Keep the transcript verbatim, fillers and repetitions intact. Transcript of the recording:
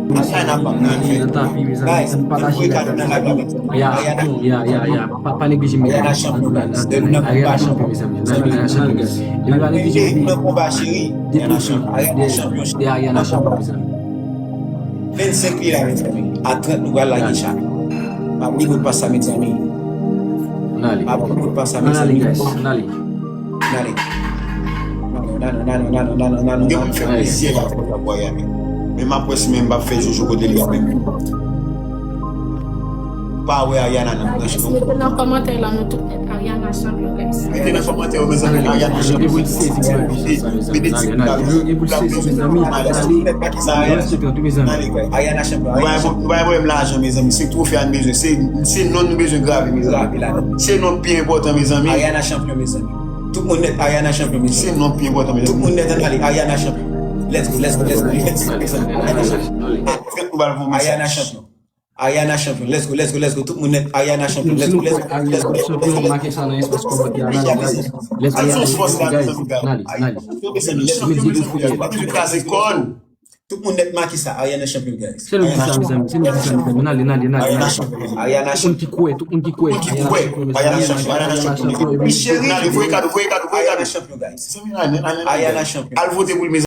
Nan tapi, mezanmi, ann pataje live la, mezanmi. Ya, ya, ya, ya. Pa, pa neglije, mezanmi. Ariana chanpyon, mezanmi. Ariana chanpyon. Depi pa neglije. Depresyon. De Ariana chanpyon, mezanmi. Vennsenk li la, mezanmi. A trant nou pral lage chat. M ap li kout pas sa, mezanmi. M ap li kout pas sa, mezanmi. Ann ale, guys. Ann ale. Ann ale. Ann ale, ann ale, ann ale, ann ale, ann ale. Gen pou m fè plizyè la pou Ariana. Men m ap wè si menm m ap fè joujou kote li ap menm. Pa wè Ariana nan branch non. Mete nan kòmantè la, nou tout nèt Ariana chanpyon, guys. Mete nan kòmantè yo, mezanmi, Ariana chanpyon. Mete ti kout la. Ariana chanpyon. Nou pa gen pwoblèm lajan, mezanmi. Se twofe a n bezwen. Se, se non nou bezwen grave, mezanmi. Se non pi enpòtan, mezanmi. Ariana chanpyon, mezanmi. Tout moun nèt, Ariana chanpyon, mezanmi. Se non pi enpòtan, mezanmi. Tout moun nèt, ann ale, Ariana chanpyon. Let's go, let's go, let's go, let's go, mezanmi. Ariana chanpyon. Ariana chanpyon. Ariana chanpyon. Let's go, let's go, let's go. Tout moun nèt, Ariana chanpyon. Let's go, let's go, let's go. Let's go, let's go, let's go. Let's go, let's go, guys. Ann ale, ann ale. Let's go, let's go, let's go. Tout moun nèt make sa, Ariana chanpyon, guys. Se nou ki sa, mezanmi, se nou ki sa, mezanmi. Ann ale, ann ale, ann ale. Ariana chanpyon. Ariana chanpyon. Tout moun ki kwè, tout moun ki kwè. Ariana chanpyon, Ariana chanpyon. Ariana chanpyon. Voye kado, voye kado, voye kado. Ariana chanpyon, guys. Ariana chanpyon. Al vote pou li, mezanmi.